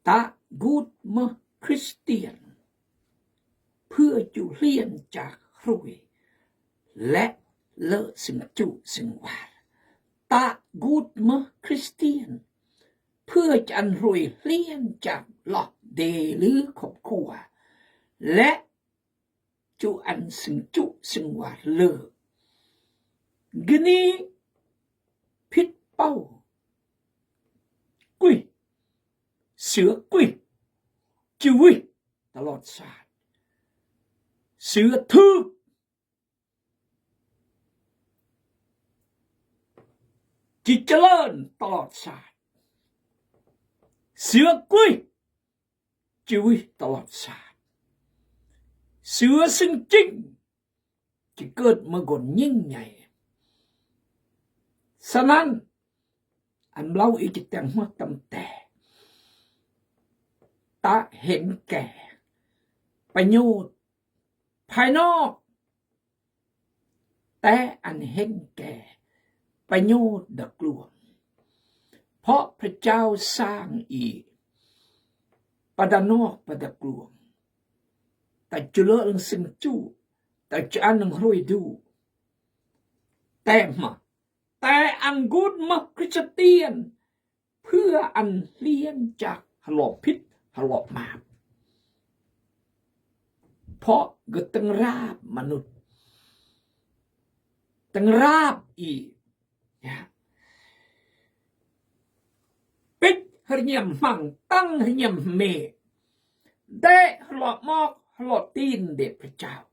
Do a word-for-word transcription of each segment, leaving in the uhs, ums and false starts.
Ta gút mơh Christian, pưa ju hlien jak hrui, lĕ lơ sing chu sing war. Ta gút mơh Christian, pưa jan hrui hlien jak lơ de lư khop khua, lĕ ju ăn sing chu sing war lơ. Gini phit pau. Kuih. Sửa kuih. Chi wih. Tơlot sat. Sửa thưk. Chi jơlan tơlot sat. Sửa kuih. Chi wih tơlot sat. Sửa sing ching. Chi kơt mơgon nying nhai. Sanan. Ăn blau i chi teng mơh tâm te. Ta hên ke. Pơnyut. Phai nok. Te ăn hên ke, pơnyut đak luông. Pok pơchao sang i, pơđa nok pơđak luông. Ta chu lơ lăng sing chu, ta chu ăn lăng hrui du. Te mă, te ăn gút mă Christian. Pưa ăn hlien jak hơlop phit hơlop map. Pok gơtâng rap manut. Tâng rap i. Ya. Pit hơrniem hmang tâng hơrniem hme. Dêh hơlop mok hơlop tin dêh pơchao.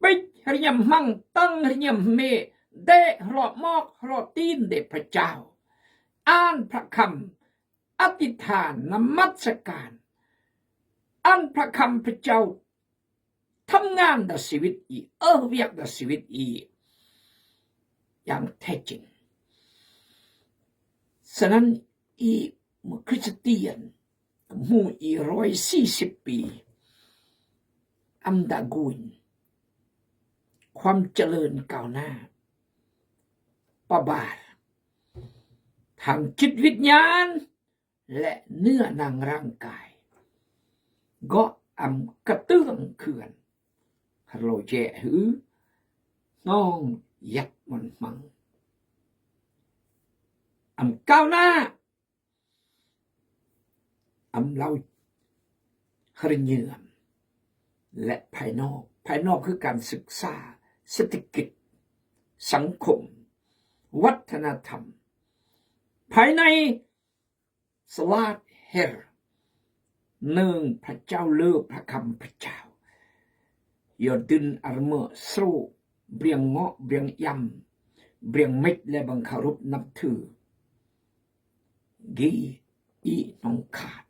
Pit hơrniem hmang tâng hơrniem hme, dêh hơlop mok hơlop tin dêh pơchao. Ăn prak khăm, adithan, namaskaran. Ăn prak khăm pơchao. Thăm ngan đa sewit i, ơ wiak đa sewit i. Yang thejing. Sanan i mă Christian. Kơmu i roi sisip i. Amda gun. Kham chalơn kauna. Pabar. Thang chit wit nhan. Lĕ nưa nang rang kai. Gŏ am katưng khưan. Hơrlo jĕ hư. Nong yat mon hmang. Am kauna. Am lau hơrnhơm. Lĕ phai nok. Phai nokคือการศึกษา เศรษฐกิจ สังคม วัฒนธรรม Phai nai sơlat her. Nơng pachao lơ pachao khăm pachao. Yor dun armơ sru, briăng ngŏ, briăng yăm, briăng mĕch lĕ bang kharup năp thư. Gi i nong khat.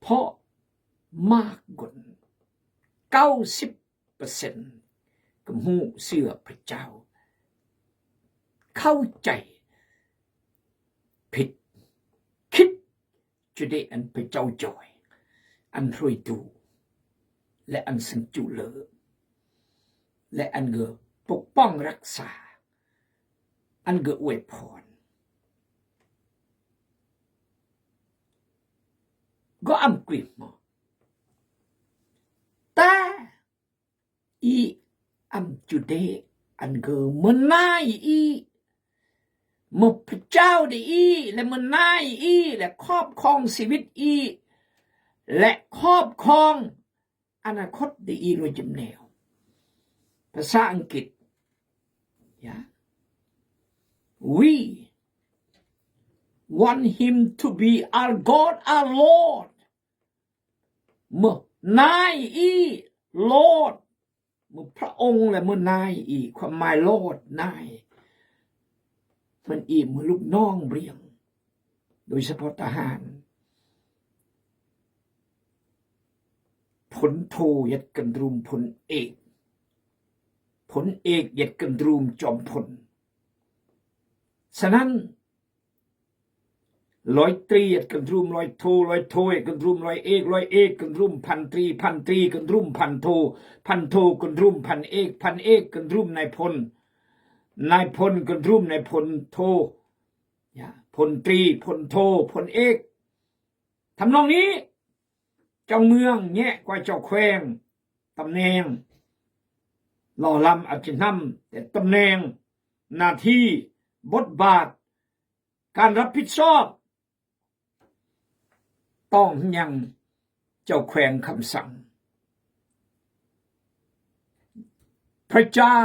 Pok mak gun. Kau sip pơsen kơmu sưa pachao. Khao chai phit khit chu đe ăn pachao joi. Ăn hrui du. Lĕ ăn sưng chu lơ. Lĕ ăn gơ pok pong rak sa. Ăn gơ uê phon. Gŏ am kuih mă. Ta i am chu đe ăn gơ mơnai i. Mơ̆ pơchao đe i, lĕ mơnai i, lĕ khop khong sewit i, lĕ khop khong anakot đe i lôi jơm neo. Pasa Angkit. Ya. We want him to be our God, our Lord. Mơnai i, Lord. Mơ̆ พระองค์ lĕ mơnai i, khua my Lord nai. Mơ̆n i mơ̆ lŭk nong briăng. Đôi sơpot tơhan. Phŭn thô yet kơndrum phŭn êk. Phŭn êk yet kơndrum chom phŭn. Sơnăn, loi tri yet kơndrum loi thô, loi thô yet kơndrum loi êk, loi êk kơndrum phăn tri, phăn tri kơndrum phăn thô, phăn thô kơndrum phăn êk, phăn êk kơndrum nai phŭn, nai phŭn kơndrum nai phŭn thô. Ya, phŭn tri, phŭn thô, phŭn êk. ทำนองนี้ เจ้าเมืองแงะกว่าเจ้าแขวง ตำแหน่ง หล่อล้ำอันจะนำ แต่ตำแหน่ง หน้าที่ บทบาท การรับผิดชอบ ต้องยังเจ้าแขวงคำสั่ง พระเจ้า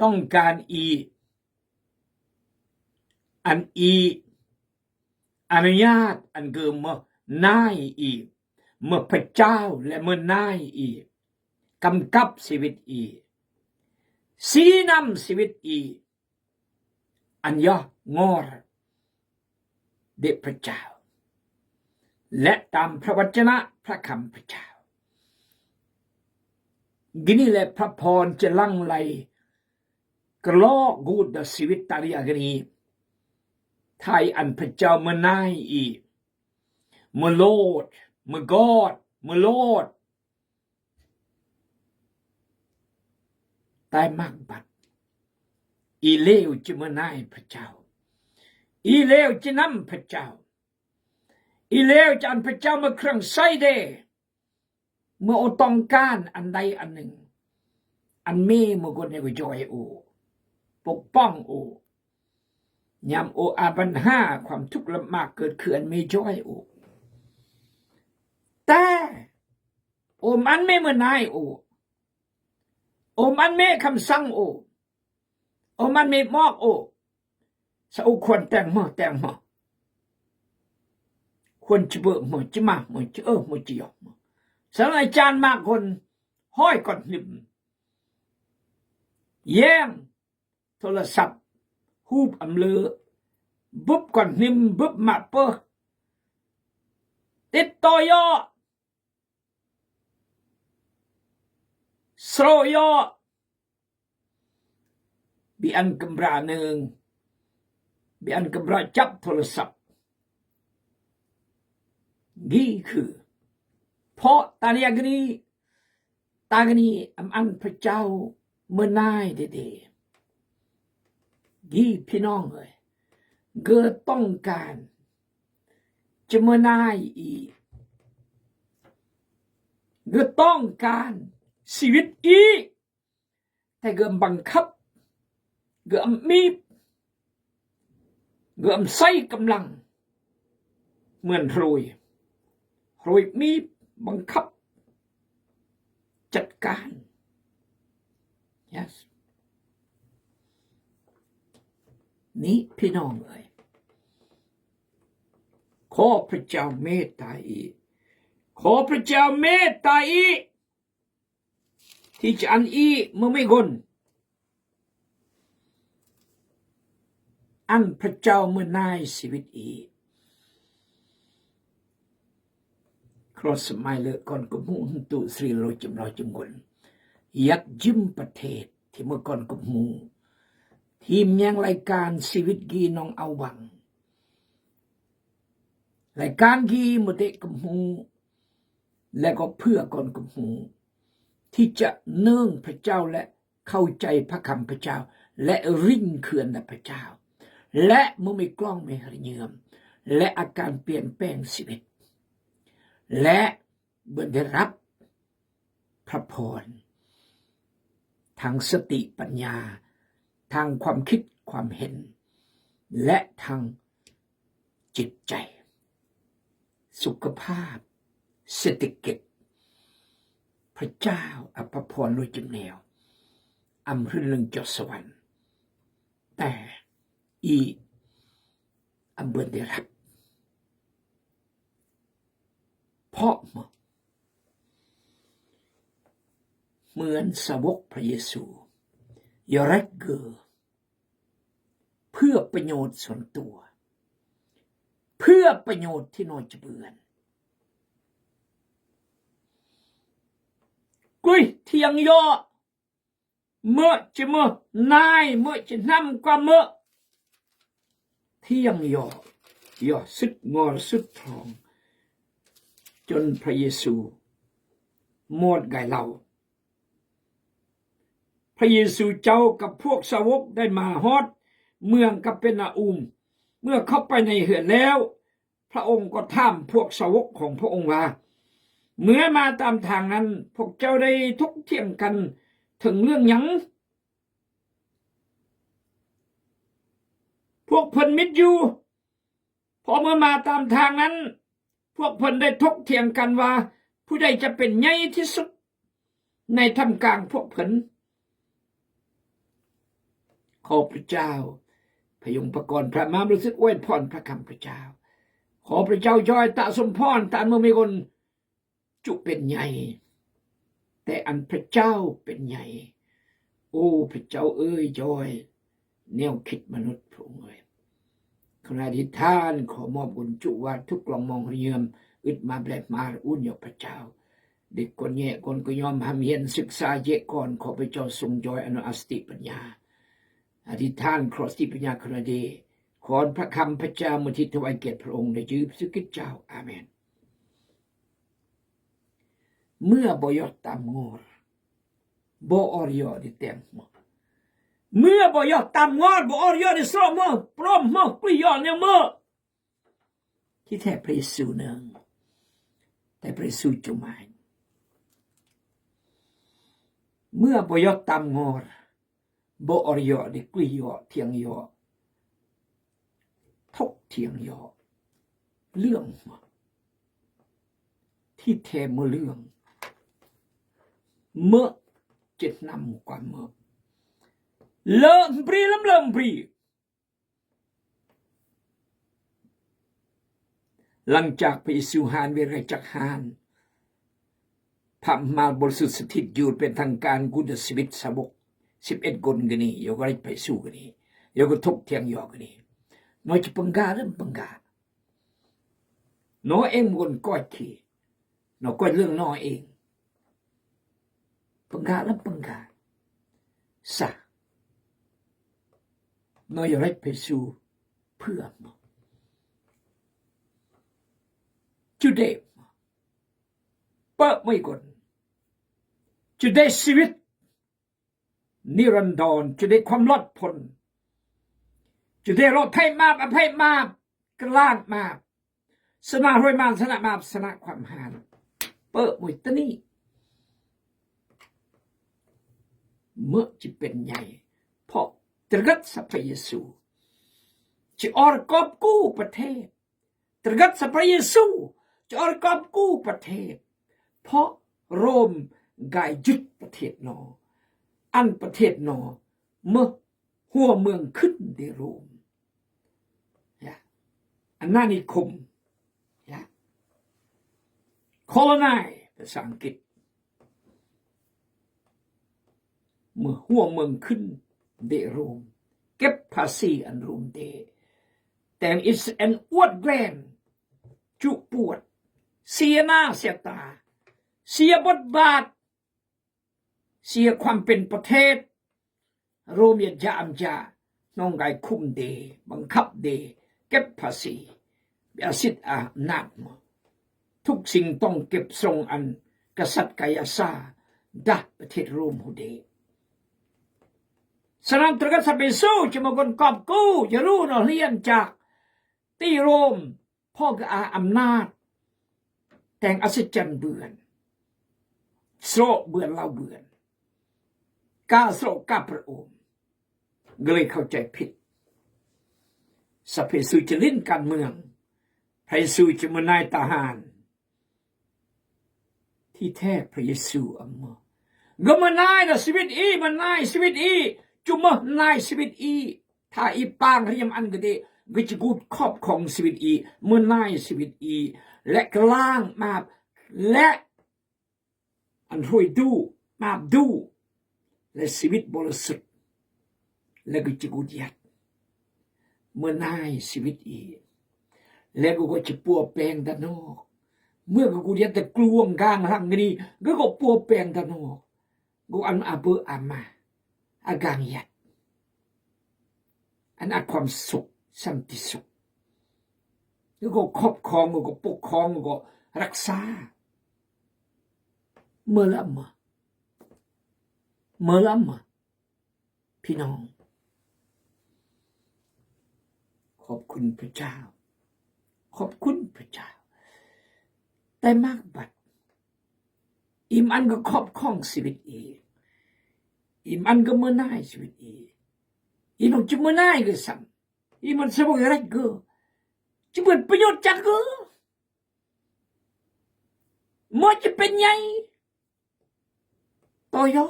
ต้องการอี อันอี อนุญาต อันเกิดเมื่อนายอี เมื่อพระเจ้าและเมื่อนายอี กำกับชีวิตอี ชี้นำชีวิตอี อันยะงอรเดะพระเจ้า และตามพระวจนะพระคำพระเจ้า กินี่แหละพระพรจะหลั่งไหล กะลอกกูดดาชีวิตตาเรียกนี้ ไทยอันพระเจ้าเมื่อนายอี เมื่อโลด เมื่อกอด เมื่อโลด แต่มักบัด อีเลวจะเมื่อนายพระเจ้า อีเลวจะนำพระเจ้า อีเลวจะอันพระเจ้าเมื่อเครื่องใช้เด เมื่อโอต้องการอันใดอันหนึ่ง อันเมเมื่อก่อนเนี่ยก็จอยโอ ปกป้องโอ ยามโออาปัญหาความทุกข์ลำบากเกิดขึ้น อันเมจอยโอ แต่ โอมันเมเมื่อนายโอ โอมันเมคำสั่งโอ โอมันเมบอกโอ สะอุควรแต่งเมื่อแต่งเมื่อ ควรจะเบิกเมื่อจะมาเมื่อจะเออเมื่อจะยอมเมื่อ สำหรับอาจารย์มากคน ห้อยก่อนหนึ่ง แย่งโทรศัพท์ ฮูบอำเลือ บึบก่อนหนึ่ง บึบมาเปอ ติดต่อยอ โซยอ บิอันกำราหนึ่ง บิอันกำราจับโทรศัพท์ นี่คือ เพราะตาเนียกนี้ ตาเนียกนี้ อำอันพระเจ้าเมื่อนายเดเด นี่พี่น้องเอ้ย เกิดต้องการ จะเมื่อนายอี เกิดต้องการชีวิตอี แต่ก็บังคับ ก็อำมีบ ก็อำใช้กำลัง เหมือนโรย โรยมีบบังคับ จัดการ yes นี่พี่น้องเอ้ย ขอพระเจ้าเมตตาอีก ขอพระเจ้าเมตตาอีก ที่จะอันอีเมื่อไม่กล อันพระเจ้าเมื่อนายชีวิตอี ครอสมัยเลอะก่อนกบหมู่หึงตุสรีโลจิมรอจิมกล อยากยืมประเทศที่เมื่อก่อนกบหมู่ ทีมยังรายการชีวิตกีน้องเอาวัง รายการกีเมื่อเตะกบหมู่ และก็เพื่อก่อนกบหมู่ ที่จะเนื่องพระเจ้าและเข้าใจพระคำพระเจ้า และริ่งเคือนในพระเจ้า และเมื่อมีกล้องมีหริเยือม และอาการเปลี่ยนแปลงชีวิต และเมื่อได้รับพระพร ทางสติปัญญา ทางความคิดความเห็น และทาง จิตใจ สุขภาพ เศรษฐกิจ พระเจ้าอำพระพรโลจิมแนว อำฮึนเลิงจอดสวรรค์ แต่อีอำเบินได้รับ เพราะเหมือนสาวกพระเยซู ยอรักเกอ เพื่อประโยชน์ส่วนตัว เพื่อประโยชน์ที่น้อยจะเบือน กลุยเที่ยงยอ เมื่อจะเมื่อนาย เมื่อจะนำกว่าเมื่อ เที่ยงยอ ยอสุดงอสุดทอง จนพระเยซูหมดไก่เหล้า พระเยซูเจ้ากับพวกสาวกได้มาฮอดเมืองกาเปรนาอุม เมื่อเข้าไปในเฮือนแล้ว พระองค์ก็ถามพวกสาวกของพระองค์ว่า เมื่อมาตามทางนั้น พวกเจ้าได้ถกเถียงกันถึงเรื่องหยัง พวกเพิ่นมิดอยู่ พอเมื่อมาตามทางนั้น พวกเพิ่นได้ถกเถียงกันว่า ผู้ใดจะเป็นใหญ่ที่สุดในท่ามกลางพวกเพิ่น ขอพระเจ้า พระยงพระกร พระมหาบุรุษอวยพรพระคำพระเจ้า ขอพระเจ้าจอยตะสมพร ตะอันเมื่อมีคน จุเป็นใหญ่ แต่อันพระเจ้าเป็นใหญ่ โอ้ พระเจ้าเอ้ย จอย แนวคิดมนุษย์ พระองค์เอ้ย ขณะอธิษฐาน ขอมอบกุญจุว่าทุกลองมองเรียม อึดมาแบลบมาอุ่นยกพระเจ้า เด็กคนแย่คนก็ยอมทำเฮียนศึกษาเยอะก่อน ขอพระเจ้าทรงจอยอนุอาสติปัญญา อธิษฐานขอสติปัญญาขณะเด ขอพระคำพระเจ้ามาทิศถวายเกียรติพระองค์ในชื่อพระเยซูคริสต์เจ้า อาเมน เมื่อบ่ยอดตามงอด บ่ออเยียะได้แตงหัว เมื่อบ่ยอดตามงอด บ่ออเยียะได้สระเมือ ปลอมเมือ กลิ้ยเยียะเนี่ยเมือ ที่แท้พระเยซูนึ่ง แต่พระเยซูจุมาย เมื่อบ่ยอดตามงอด บ่ออเยียะได้กลิ้ยเยียะ เถียงเยียะ ถกเถียงเยียะ เรื่องมา ที่แท้เมื่อเรื่อง เมื่อเจ็ดนำกว่าเมื่อ เลอะบรีลำเลอะบรี หลังจากพระเยซูหานเวรไกจักหาน พระมหาบริสุทธิ์สถิตอยู่เป็นทางการ กูเดอะชีวิตสาวกสิบเอ็ดคนกะนี้ เยียะก็ได้พระเยซูกะนี้ เยียะก็ถกเถียงเยียะกะนี้ น้อยจะปังกาหรือปังกา น้อยเองมันก้อยขี้ น้อยก้อยเรื่องน้อยเอง ปังกาหรือปังกา สะ น้อยเยียะได้พระเยซูเพื่อมา จุดเดช เปิดไม่กล จะได้ชีวิตนิรันดร จะได้ความรอดพ้น จะได้รอดภัยมาบ อภัยมาบ กลางมาบ ชนะรวยมาร ชนะมาบ ชนะความหาน เปิดมวยตะนี้ เมื่อจะเป็นใหญ่ เพราะตระกัดสัพพะเยซู จะออกกอบกู้ประเทศ ตระกัดสัพพะเยซู จะออกกอบกู้ประเทศ เพราะโรมกายยึดประเทศนอ อันประเทศนอ เมื่อหัวเมืองขึ้นในโรม ยะ อาณานิคม ยะ colonize ภาษาอังกฤษ เมื่อหัวเมืองขึ้นเดโรม เก็บภาษีอันโรมเด แต่งอิสอันอวดแกว่น จุปวด เสียหน้าเสียตา เสียบทบาท เสียความเป็นประเทศ โรมยะจามจะ น้องกายคุมเด บังคับเด เก็บภาษี เบียสิทธิ์อำนาจหมด ทุกสิ่งต้องเก็บส่งอันกษัตริย์กายซาร์ ดะประเทศโรมฮูเด สนามตระกัดสัพพะเยซู จะมาคนกอบกู้ จะรู้เนาะ เฮียนจากตี้โรม พ่อกะอาอำนาจ แต่งอัศจรรย์เบือน โสะเบือนลาวเบือน กาโสะกาพระองค์ ก็เลยเข้าใจผิด สัพพะเยซูจะเล่นการเมือง พระเยซูจะเหมือนนายทหาร ที่แท้พระเยซูอำเมอ ก็เหมือนนายนะชีวิตอี้ เหมือนนายชีวิตอี้ จุมเมอนายชีวิตอี้ ถ้าอีปางเรียมอันก็ดี ก็จะกูดครอบครองชีวิตอี้ เหมือนนายชีวิตอี้ และกล้างมาบ และ อันห้วยดู มาบดู และชีวิตบริสุทธิ์ และก็จะกูดยัด เมื่อนายชีวิตอี้ และก็ ก็จะปัวแปงตะนอก เมื่อก็กูดยัดแต่กลวงกลางหลังนี้ ก็ ก็ปัวแปงตะนอก ก็อันอาเบออามา อากางยัด อันอาความสุข สันติสุข ก็ ก็ครอบครอง ก็ ก็ปกครอง ก็ ก็รักษา เมื่อละมา เมื่อละมา พี่น้อง ขอบคุณพระเจ้า ข ขอบคุณพระเจ้า แต่มากบัด อิมอันก็ขอบของชีวิตอี อิมอันก็เมินนายชีวิตอี อิมอันจะเมินนายก็ซ้ำ อิมอันสะบกอะไรก็ จะเปิดประโยชน์จากก็ หมอจะเป็นไง โตยอ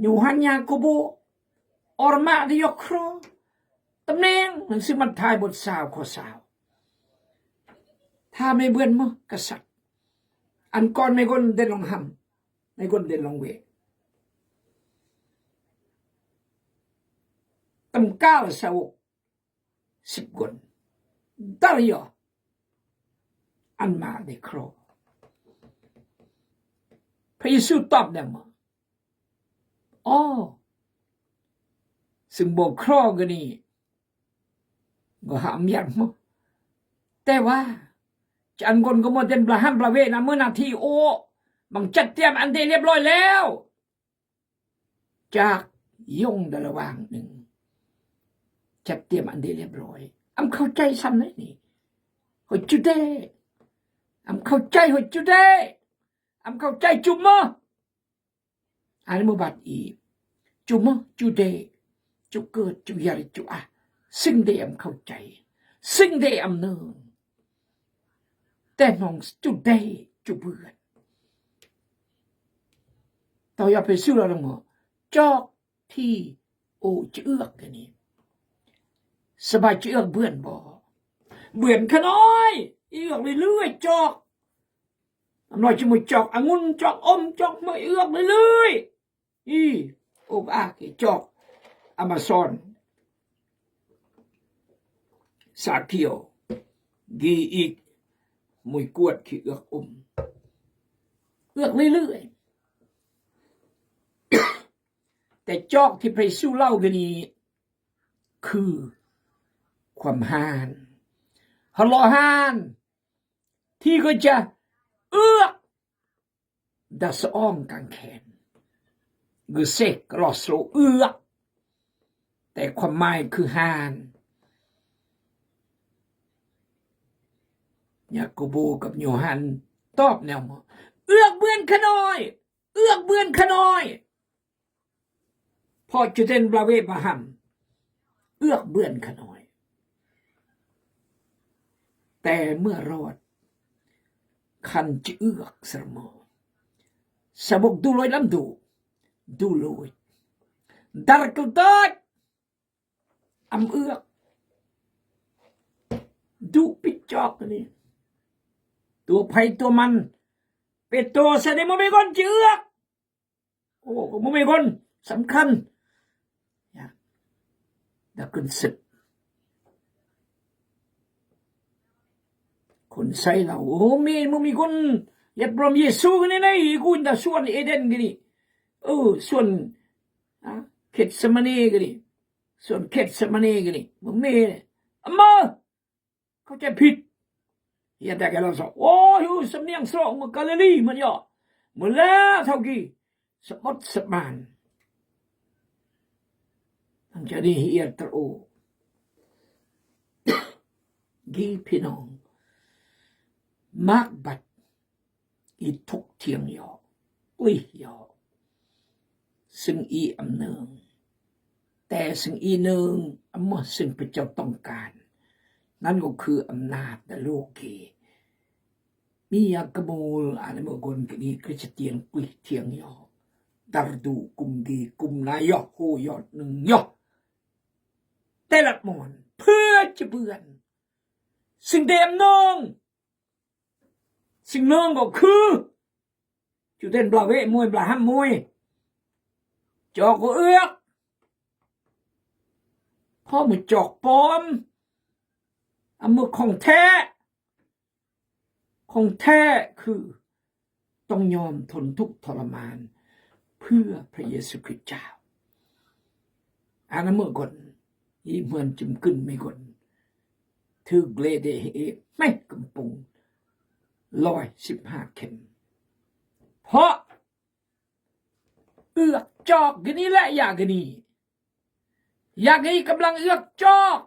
Yôhan, Yakôbô, อรมะ ได้ยกครองตำแหน่ง หนังสือมัทธิวบทซาว ข้อซาว ถ้าไม่เบือนมากษัตริย์ อันก่อนไม่ก้นเด่นลงหำ ไม่ก้นเด่นลงเว ตำก้าวสาวก สิบคน Dal yø อันมาได้ครอง พระเยซูตอบแนมว่า อ๋อ ซึ่งบ่ครองก็นี่ ก็หามยันมา แต่ว่า จะอันคนก็มาเต็มประหำประเวณนะ เมื่อนาทีโอ บังจัดเตรียมอันเดเรียบร้อยแล้ว จากยงดาละวางหนึ่ง จัดเตรียมอันเดเรียบร้อย อำเข้าใจซ้ำเลยนี่ หัวจุดเด อำเข้าใจหัวจุดเด อำเข้าใจจุมมะ อันนี้มือบัดอี จุมมะจุดเด จุเกิดจุยาริจุอะ ซึ่งเดอำเข้าใจ ซึ่งเดอำเนิง แต่น้องจุดเดจุเบือน ต่อยอดไปสู้เราลงหมอ จอกที่โอจะเอือกอันนี้ สบายจะเอือกเบือนบ่ เบือนขะน้อย เอือกเรื่อยๆ จอก อำน้อยจะมาจอกองุ่น จอกอม จอกเมย เอือกเรื่อยๆ อี อบอากอีจอก อเมซอน สาเขียว กีอีก มวยกวดขี้เอือกอม เอือกเรื่อยๆ แต่จอกที่พระเยซูเล่ากันนี้ คือความฮาน ฮะลอฮาน ที่ก็จะเอือก ดาสะอองกางแขน คือเสกลอสโลเอือก แต่ความหมายคือฮาน ยาโกโบกับโยฮันตอบแนมว่า เอือกเบือนขะน้อย เอือกเบือนขะน้อย เพราะจุเต็นบาเวบาฮัม เอือกเบือนขะน้อย แต่เมื่อรอด คันจะเอือกสะหมอ สะบกดูลอยลำดู ดูลอย ดัรกึลเติด อำเอือก ดูปิดจอกนี่ ตัวไผตัวมัน เปโตรใส่ในมือไม่ก้นจะเอือก โอ้ ก็บ่มีคนสำคัญ นะ ดักขึ้นศึก คนใส่เรา โอ้ มี บ่มีคนเฮ็ดพร้อมเยซูกันนี่นะ อีกุนตาสวนเอเดนกันนี่ เออ สวน อ่ะ เกตเสมานีกันนี่ สวนเกตเสมานีกันนี่ บ่มี อำมา เข้าใจผิด เฮียแต่แกลองสอน โอ้ย สำเนียงสองเมืองกาลิลีมันเหยาะ เมื่อแล้วเท่ากี้ สะอดสะหมาน ตั้งใจนี่เฮียตะโอ กี้พี่น้อง มากบัด อีทุกเทียงเหยาะ อุ้ยเหยาะ ซึ่งอีอำเนิง แต่ซึ่งอีเนิง อำมะ ซึ่งพระเจ้าต้องการ นั่นก็คืออำนาจในโลกเก มียากระโมล อันเมื่อก่อนก็มีคริสเตียนกุ้ยเทียงเหยาะ ดัรดูกุมกีกุมนาเหยาะ โหเหยาะหนึ่งเหยาะ แต่ละหมอน เพื่อจะเบือน ซึ่งเดอำเนิง สิ่งหนึ่งก็คือ จุเต็นบาเวะมวย บาฮัมมวย จอกก็เอือก เพราะมันจอกปลอม อันเมื่อของแท้ ของแท้คือ ต้องยอมทนทุกข์ทรมาน เพื่อพระเยซูคริสต์เจ้า อันนั้นเมื่อก่อน อีเหมือนจุมกึ่นไม่ก่อน ถือเกรดเอ ไม่กำปง ร้อยสิบห้าเข็ม เพราะ เอือกจอกกะนี้แหละ อย่างกะนี้ อย่างกะนี้กำลังเอือกจอก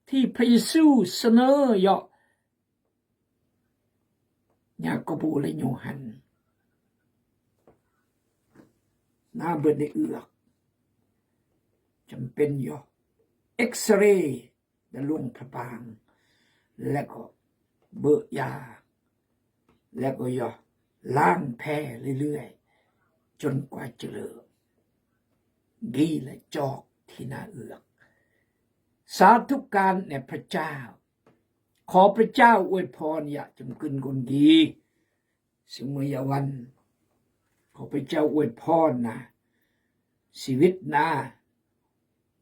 ที่พระเยซูเสนอ yao Yakobus leh Yohanes. Na bơ̆n đei ư̆, jăm pên yao X-ray đa luông pha pang, leh ko bơ̆ ya, leh ko yao lang phe lưi lưi, chon kua chư lơ. Ghi leh chok thi na ư̆. Sa thŭk kan nè พระเจ้า. ขอพระเจ้าอวยพร ya chăm kưn kon ghi. Sưng mơ ya wan. ขอพระเจ้าอวยพร na si wit na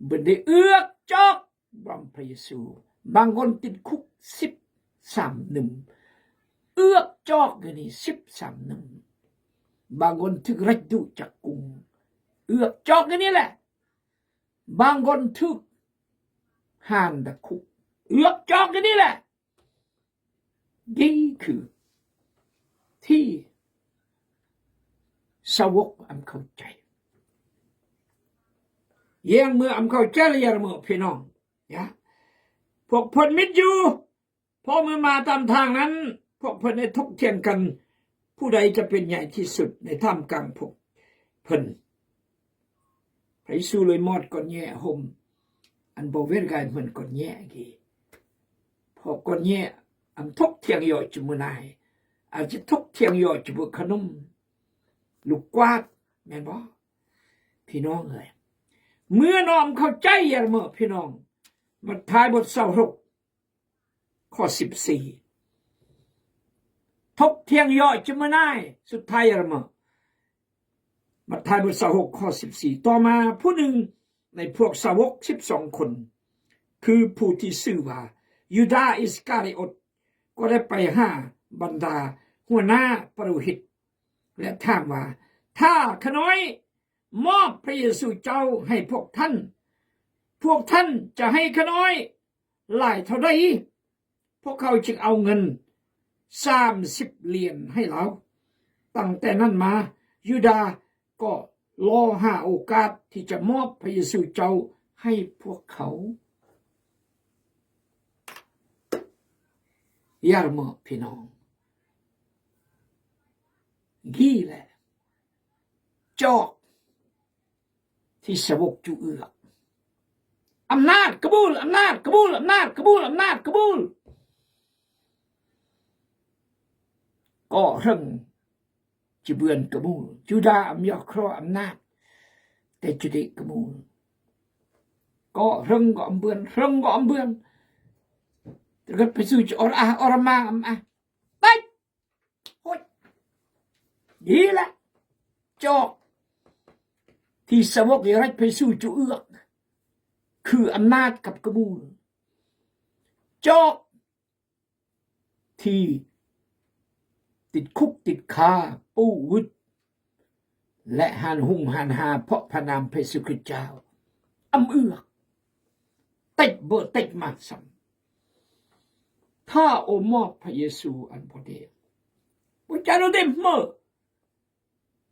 bơ̆n đei ư̆ chok bơm พระเยซู. บางคนติดคุกสิบสาม nơm. Ư̆ chok gini สิบสาม nơm. บางคน thưk rach du chak kung. Ư̆ chok gini leh. บางคน thưk han đa khuk. Ư̆ chok gini leh. Ghi khư thi sa wok ăm khâu chai. Yang mơ ăm khâu chai leh yar mơ phi nong. Ya. Phok phon mit ju. Pho mơ ma tam thang nan, phok phon đei thŏk thiang kăn, ผู้ใดจะเป็นใหญ่ที่สุดในท่ามกลางพวกเพิ่น. พระเยซูเลยมอดก่อนแย่ห่ม อันบ่เวทกายเหมือนก่อนแย่กี่ เพราะก่อนแย่ อันถกเถียงเหยาะจุมือนาย อาจจะถกเถียงเหยาะจุมือขนม ลูกกวาด แม่นบ่ พี่น้องเอ้ย เมื่อน้องเข้าใจ ยาละเมอ พี่น้อง มัทธิวบทซาวหก ข้อสิบสี่ ถกเถียงเหยาะจุมือนาย สุดท้าย ยาละเมอ มัทธิวบทซาวหก ข้อสิบสี่ ต่อมาผู้หนึ่งในพวกสาวกสิบสองคน คือผู้ที่ชื่อว่ายูดาห์อิสคาริโอต ก็ได้ไปหาบรรดาหัวหน้าปุโรหิต และถามว่า ถ้าข้าน้อยมอบพระเยซูเจ้าให้พวกท่าน พวกท่านจะให้ข้าน้อย หลายเท่าใด พวกเขาจึงเอาเงินสามสิบเหรียญให้เรา ตั้งแต่นั้นมา ยูดาห์ก็รอหาโอกาสที่จะมอบพระเยซูเจ้าให้พวกเขา ยาละเมอ พี่น้อง ghi leh chok thi sa wok chu ư̆. อำนาจ กระบุล อำนาจ กระบุล อำนาจ กระบุล อำนาจ กระบุล ก็เรื่อง chi bươn กระบุล Yuđa ăm yok kro อำนาจ te chi đĭ กระบุล ก็เรื่องก็อำเบือน เรื่องก็อำเบือน แต่ก็ไปสู้จะอรอา อรมา อำอา ไป Hôi. Ghi leh chok thi sa wok yar rach phe su chu ư̆. Khư อำนาจ kăp กระบุล chok thi tit khŭk tit kha, pu wĭt leh han hŭng han ha เพราะพระนามพระเยซูคริสต์เจ้า âm ư̆. Tĕch bơ̆ tĕch ma sam. Tha ô mop Pha Yêsu ăn bơ̆ đe. Bơ̆ chăn ô đe mơ.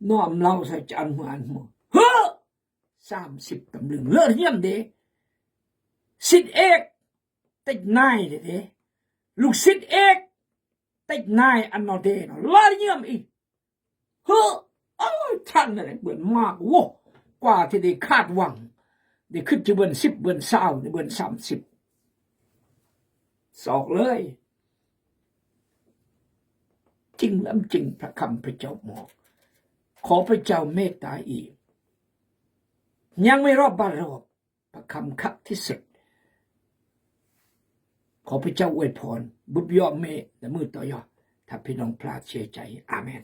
Nơm lau sa chăn mơ ăn mơ. Hơ! Sam sip tơm lưng lơ hiam đe. Sit ek. Tĕch nai đe đe. Luk sit ek. Tĕch nai ăn nô đe nô. Lơ hiam i. Hơ, ơ, chăn nè, bươn mă, wơ, kua thi đe khăt wang. Đe khĭt chi bươn sip, bươn sau, đe bươn sam sip. Sok lơi. Ching lăm ching พระคำพระเจ้า mơ̆. ขอพระเจ้าเมตตา i. Yang mă rop bơ̆ rop. พระคำคักที่สุด ขอพระเจ้าอวยพร bưp yŏ mă, đa mưh tŏ yŏ. Tha พี่น้องพลาดเสียใจ Amen.